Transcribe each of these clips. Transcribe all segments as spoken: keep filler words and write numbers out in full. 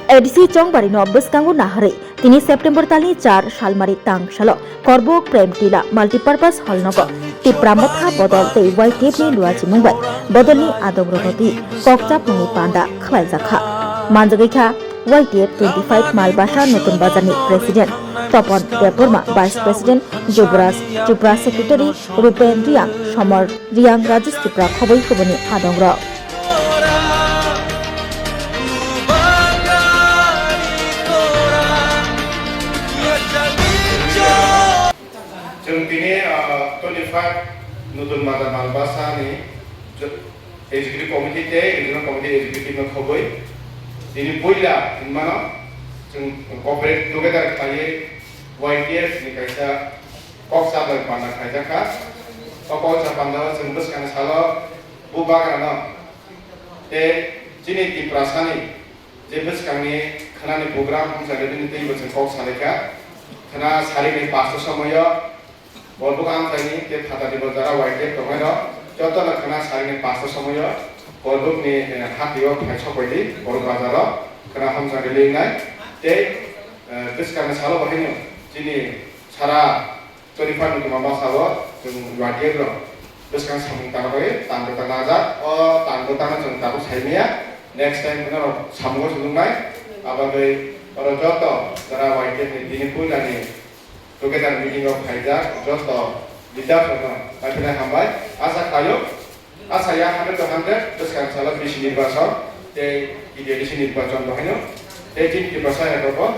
A D C Chongbarino bwskango naharwi tini September talni char salmari tang salo Korbuk Prem Tila Multipurpose Hall nogo Tipra Motha Bodol tei Y T F ni luachimung bai bodolni adongrogno twi kokchapmungni panda khlaijakha. Manjagwi kha Y T F twenty five Malbasa Nutun Bazarni President Topon Debbarma, Vice President Jubraj Tripura, Secretary Rupen Riang, Somor Riang, Rajesh Tripura khobwi kubuni adongrok. Chwng tini, ah, twenty five Nutun Bazar Malbasa ni jo-, Executive Committee tei Regional Committee Executive no khobwi tini puila hinmano chwng cooperate together khlaiwi Y T F ni kaisa kok sabai panda khaijak kha. O kok sa panda o chwng bwskang salo bubagrano tei chini Tiprasani je bwskangni khwnani program wngkha, bini twibo chwng kok salaikha. Khwna sarikni pasto somoio Korbuk amchaini tei phatani bo jara Y T F tongnai rok jotono khwna sarikni pasto somoio Korbukni, eh, hatio phai sokbaidi Korbuk bazaro khwna hamjak rili wngnai. Tei, eh, bwskangni salo bo haino chini sara Choripharni kwma bwskango chwng Y T F rok bwskang samung tangwi tangbo tangna ajak. O tangbo tangna chwng tabuk saimaya. Next time norok samungo chwng nuknai. Abagwi oro joto jara Y T F ni tini puilani together meeting rok khaijak, joto leaders rokno paiphinai hambai. Asa khlaio. Asa ya hundred to hundred bwskang salo bisi nirbachon tei T T A D C nirbachon bo haino tei chini Tiprasa hai rokbo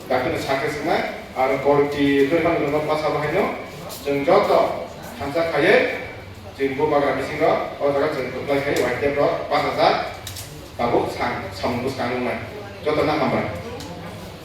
dakti no success wngnai. Aro Kor-, ti Choripharni rok bwsa bo haino chwng joto thansa khaiwi chwng bubagra bisingo o jaga chwng kwplai khai Y T F rok bachajak tabuk sam-, samung bwskang wngnai. Jotono hambai.